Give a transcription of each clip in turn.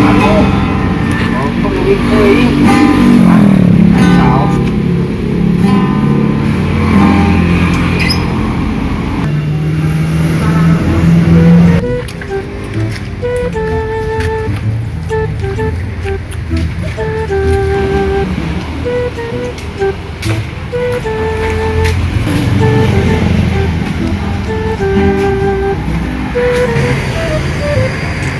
Aduh, leuwih teuing. Ah, kacau.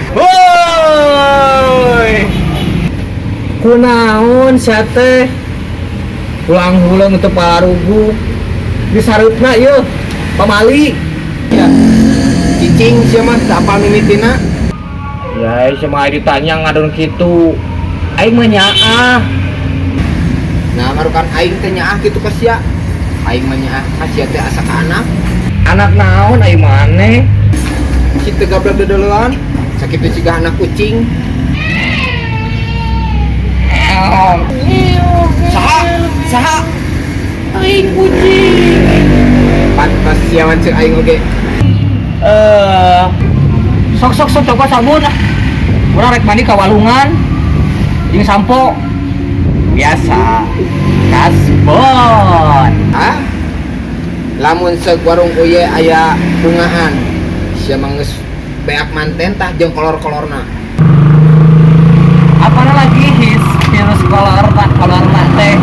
Woi. Kunaon sia teh? Hulang-huleng teu parugu. Disareupna ieu pamali. Ya. Cicing sia mah teu apal mimitina. Ya, sia mah ditanya ngadon kitu. Aing mah nyaah. Nah, ngarukan aing teh nyaah kitu ka sia. Aing mah nyaah ka sia teh asa ka anak. Anak naon aing maneh? Si teu gablek dedeulean. Sakitu siga anak kucing. Saha? Saha? Aing kucing. Pantas sia mah ceuk aing oge. Eh, sok sok sok coba sabun ah. Urang rek mandi ka walungan. Jeung sampo. Biasa. Kasbon. Ah? Lamun seuk warung uye aya bungaan. Sia mah geus beak manten tah jeung kolor-kolorna. Apana lagi his virus kolor kolorna teh.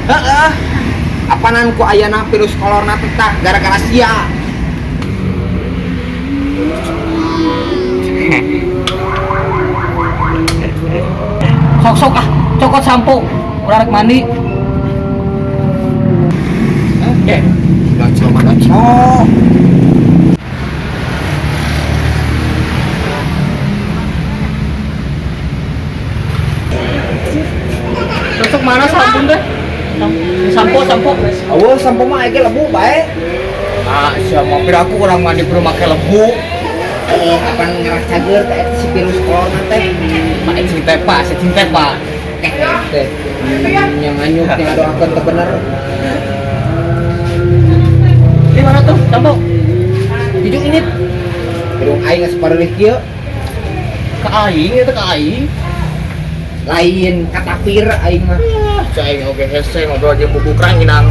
Heeh. Apanan ku ayana virus kolorna teh tah gara-gara sia. Sok sok ah, cokot sampo. Urang rek mandi. Oke. Gaco mah gaco. Sok mana sabun teh? Sampo sampo. Eueuh sampo mah aya ge lebu bae. Ah, sia mah piraku urang mandi perlu make lebu. Eh, apan ngerah cager teh eta si virus corona teh. Pak cing teh pak, si cing teh pak. Eh, teh. Yang nganyuk yang doakeun teu bener. Di mana tuh sampo? Jujur ini. Hidung aing geus pareulih kieu. Ka aing itu ka aing. Lain katapir aing mah. Ah, cai oge hese ngobrol jeung buku kranginang.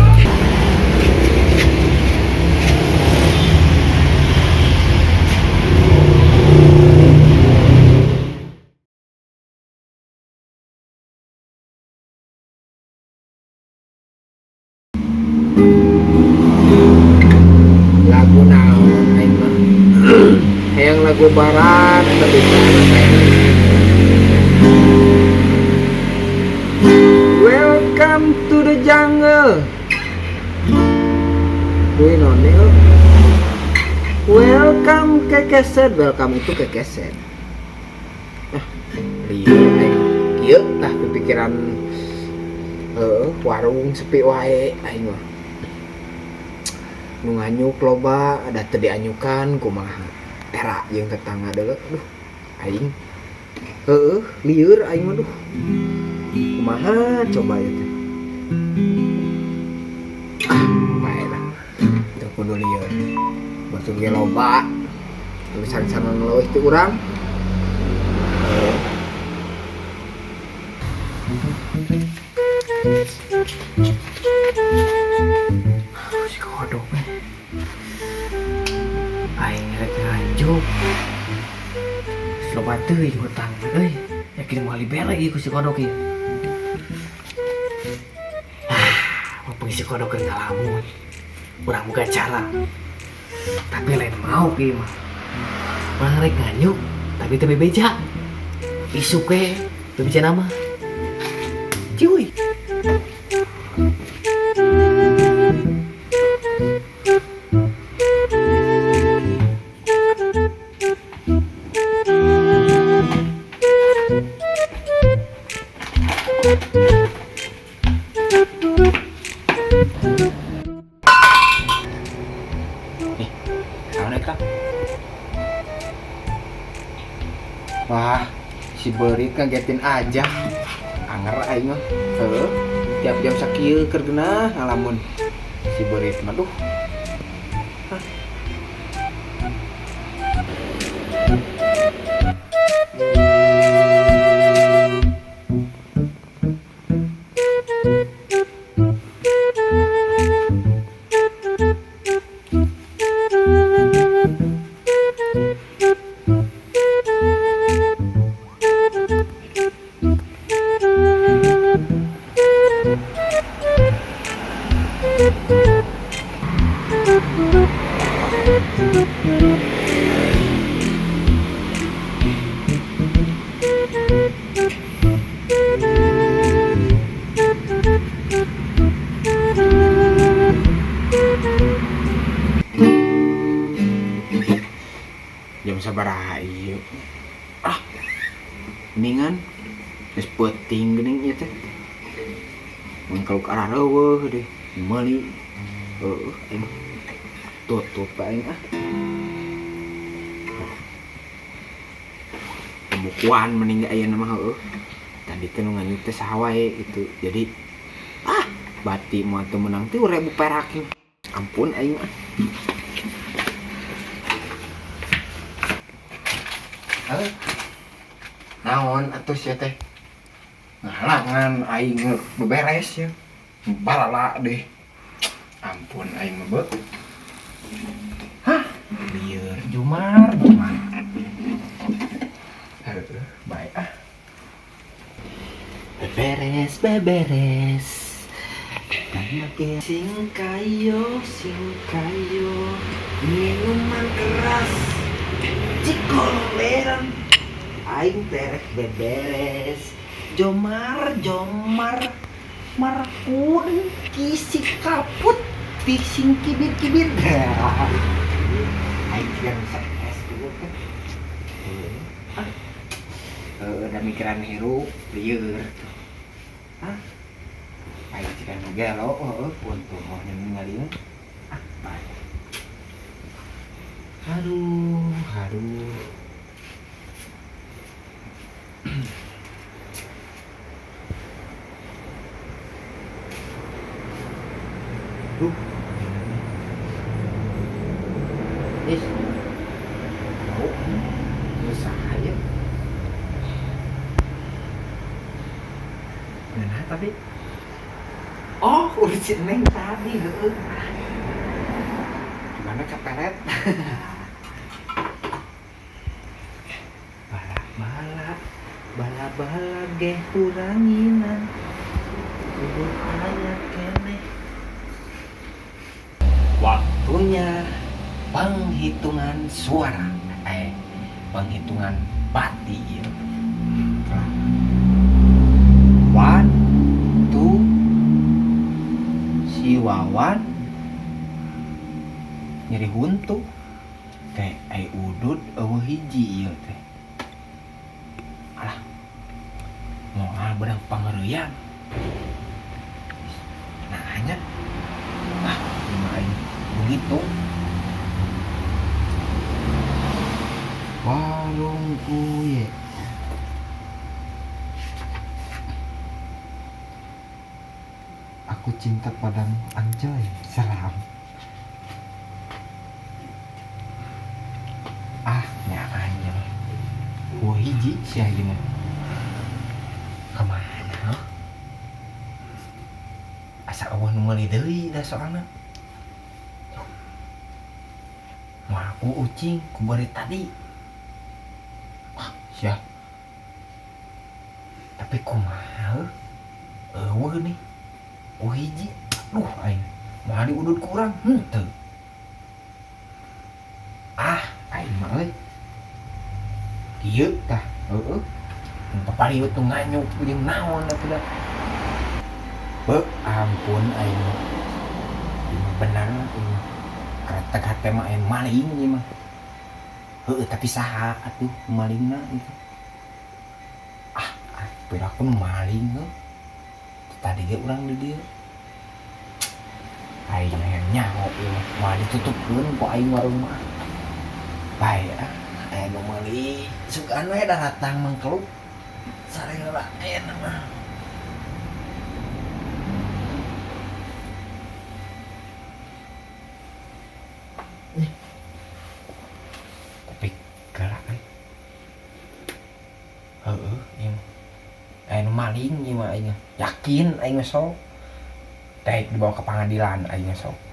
Lagu naon aing mah. Hayang lagu barat tapi Welcome to the jungle. Kuy none euy. Welcome kekeset, welcome itu kekeset. Ah, lieur aing. Kieu tah pipikiran heueuh warung sepi wae aing mah. Nu nganyuk loba da teu dianyukan kumaha. Era jeung tetangga deuleu aduh aing heueuh lieur aing mah duh. Kumaha coba ieu teh. Ah, bae lah. Teu kudu lieur. Batur ge loba. Tulisan-tulisan leuwih ti urang. Si kodok eh. Aing rek nganjuk. Loba teuing hutang euy. Yakin moal dibere ieu ku si kodok ieu. Ah, mumpung si kodok keur ngalamun. Urang boga cara. Tapi lain mau ieu mah. Urang rek nganyuk tapi teu bebeja. Isuk we bebeja nama. Ciuy. Si beurit ngagetin aja. Anger aing mah. Heuh, tiap jam sakieu keur geunah ngalamun. Si beurit mah duh. Hah. Jam sabaraha ieu? Ah. Mendingan geus peuting geuning ieu teh. Mun kalau ke arah leuweuh deh, meuli. Heueuh, aing tutup aing ah. Pembukuan mending ge ayeuna mah heueuh. Tadi teh nu nganyuk teh saha wae gitu. Jadi ah, bati moal teu meunang 3.000 perak. Ampun aing mah. Heuh. Naon atuh sia teh? Ngahalangan aing beberes ya. Balala deh. Ampun aing mah beuh. Hah, lieur jumar jumar. Heueuh, bae ah. Beberes beberes. Sing kayo, sing kayo, minuman keras, cikololeran, aing terek beberes, jomar jomar, markun kisi kaput, tising kibir kibir. Aing yang stres juga kan. Ah, udah mikiran hirup, lieur tuh. Hah? Aing jika nu gelo, heueuh, untung mah ningali. Ah, bae. Aduh, aduh. Duh. Ih. Bau. Susah aja. Nah, tapi oh, urusin neng tadi, heueuh. Gimana kaperet? Bala-bala, bala-bala geh kuranginan. Kudu aya keneh. Waktunya penghitungan suara. Penghitungan bati ieu. 1, 2, si Wawan nyeri huntu teh ai udud eueuh hiji ieu teh. Alah, moal beunang pangeureuyan. Nanya. Ah, lima aing ngitung. Warung kuye. Aku cinta padamu, anjoy, seram. Ah, nya anjing. Wah hiji sia ieu mah. Kamana? Hah? Asa eueuh nu meuli deui da soalna. Moal ku ucing ku beurit tadi. Wah, sia. Tapi kumaha? Eueuh nih. Oh hiji. Aduh aing. Moal diudud ku urang henteu. Ah, aing mah euy. Kieu tah, heueuh. Papariut nu nganyuk jeung naon atuh da. Beuh, ampun aing mah. Ieu mah bener ieu mah. Kretek hate mah aing maling ieu mah. Heueuh, tapi saha atuh malingna itu? Ah, ah, piraku nu maling heuh. Tadi ge urang di dieu. Aing hayang nyaho ieu mah. Moal ditutupkeun ku aing warung mah. Bae ah, aya nu meuli sugan we datang mangkeluk. Sare heula ayeuna mah. Tapi galak euy. Heeh, ieu mah. Aya nu maling ieu mah aing. Yakin aing mah sok. Daek dibawa ke pengadilan aing mah sok.